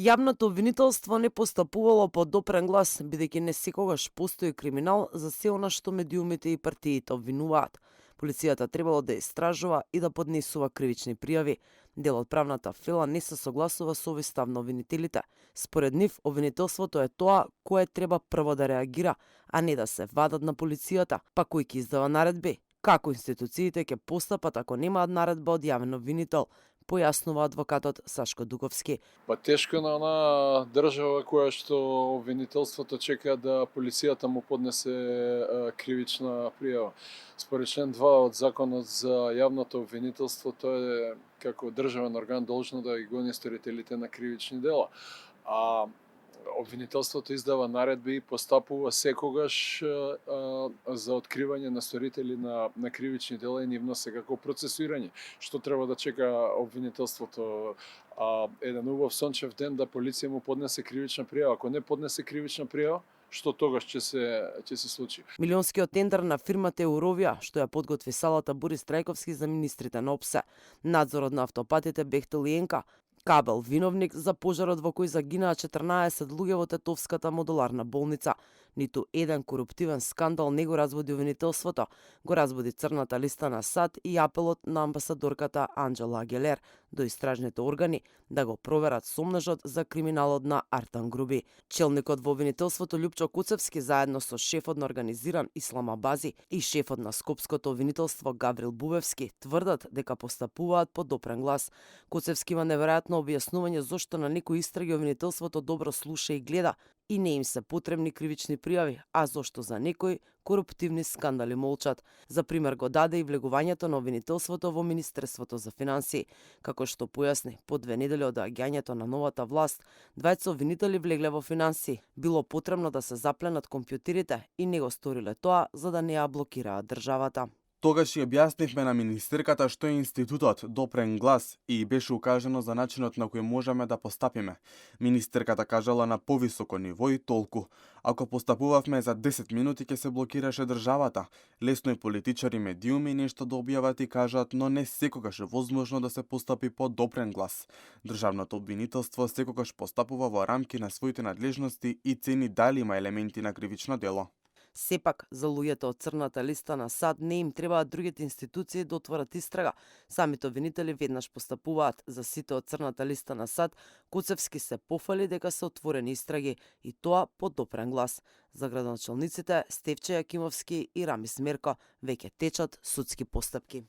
Јавното обвинителство не постапувало по допрен глас, бидејќи не секогаш постои криминал за се она што медиумите и партиите обвинуваат. Полицијата требало да истражува и да поднесува кривични пријави. Дел од правната фила не се согласува со овој став на обвинителите. Според нив, обвинителството е тоа кое треба прво да реагира, а не да се вадат на полицијата, па кој ќе издава наредби. Како институциите ќе постапат ако немаат наредба од јавен обвинител, појаснува адвокатот Сашко Дуковски. Па тешко на онаа држава која што обвинителството чека да полицијата му поднесе кривична пријава. Според член 2 од Законот за јавното обвинителство, тоа е како државен орган должно да ги гони сторителите на кривични дела. А обвинителството издава наредби и постапува секогаш за откривање на сторители на кривични дела и нивно секако процесуирање. Што треба да чека обвинителството? Еден убав сончев ден да полиција му поднесе кривична пријава. Ако не поднесе кривична пријава, што тогаш ќе се случи? Милионскиот тендер на фирмата Eurovia, што ја подготви салата Борис Трајковски за министрите на ОПСЕ, надзорот на автопатите Бехтел и Енка, Кабел виновник за пожарот во кој загинаа 14 луѓе во Тетовската модуларна болница. Ниту еден коруптивен скандал не го разбуди обвинителството, го разбуди црната листа на САД и апелот на амбасадорката Анџела Агелер до истражните органи да го проверат сомнежот за криминалот на Артан Груби. Челникот во обвинителството Љупчо Куцевски заедно со шефот на организиран Исламабази и шефот на Скопското обвинителство Гаврил Бубевски тврдат дека постапуваат по допрен глас. Куцевски има неверојатно објаснување зошто на некои истраги обвинителството добро слуша и гледа и не им се потребни кривични пријави, а зошто за некои коруптивни скандали молчат. За пример го даде и влегувањето на обвинителството во Министерството за финансии. Како што појасни, по 2 недели од доаѓањето на новата власт, двајца обвинители влегле во финансии. Било потребно да се запленат компјутерите и не го сториле тоа за да не ја блокираат државата. Тогаш ја објаснивме на министерката што е институтот допрен глас и беше укажано за начинот на кој можеме да постапиме. Министерката кажала на повисоко ниво и толку. Ако постапувавме за 10 минути ќе се блокираше државата. Лесно е политичари, медиуми нешто да објават и кажат, но не секогаш е возможно да се постапи по допрен глас. Државното обвинителство секогаш постапува во рамки на своите надлежности и цени дали има елементи на кривично дело. Сепак, за луѓето од црната листа на САД не им требаат другите институции да отворат истрага. Самите обвинители веднаш постапуваат. За сите од црната листа на САД, Куцевски се пофали дека се отворени истраги и тоа по допрен глас. За градоначалниците Стефче Јакимовски и Рамис Мерко веќе течат судски постапки.